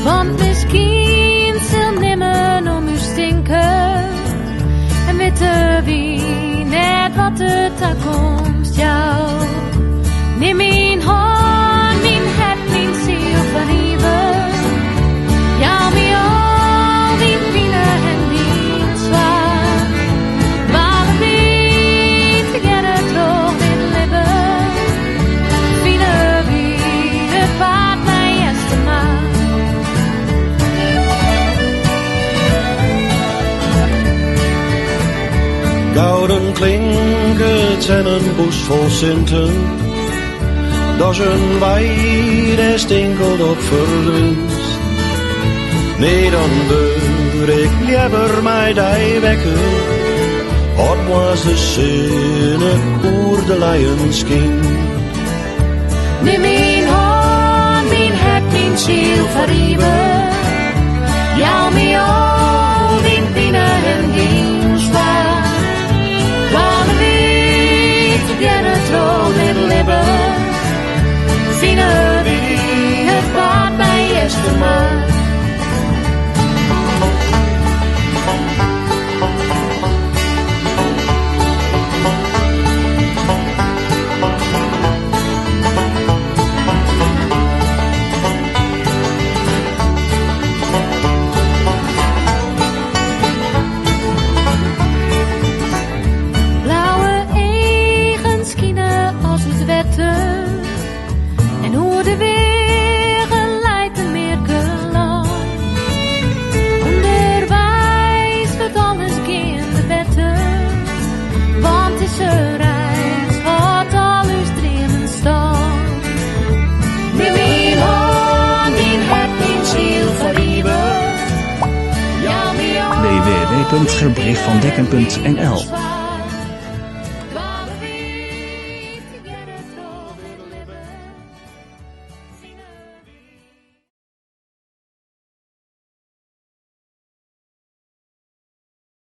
Want miskien sil nimmen om ús tinke en witte wy net wat de takomst jout. Nim myn hân, myn hert, myn siel foar ivich. Jou my al dyn pine en dyn soarch. Dwale wy tegearre troch dit libben, fine wy it paad nei Eastermar. Gouden klinkerts en in bûs fol sinten. Dat is in wei dêr'tst inkeld op ferdwynst. Nee, dan wurd ik leaver mei dy wekker. As moarns de sinne oer de leien skynt. Nim myn hân, myn hert, myn siel foar ivich. Jou my al dyn pine en dyn soarch. Dwale wy tegearre troch dit libben, fine wy it paad nei Eastermar. Blauwe eagen skine as it wetter en oer de weagen leit in mearke lân. Underweis wurdt alles geande better, want dizze reis hâldt al ús dreamen stân. Nim myn hân, myn hert, myn siel foar ivich. Jou my al www.gerbrigvandekken.nl.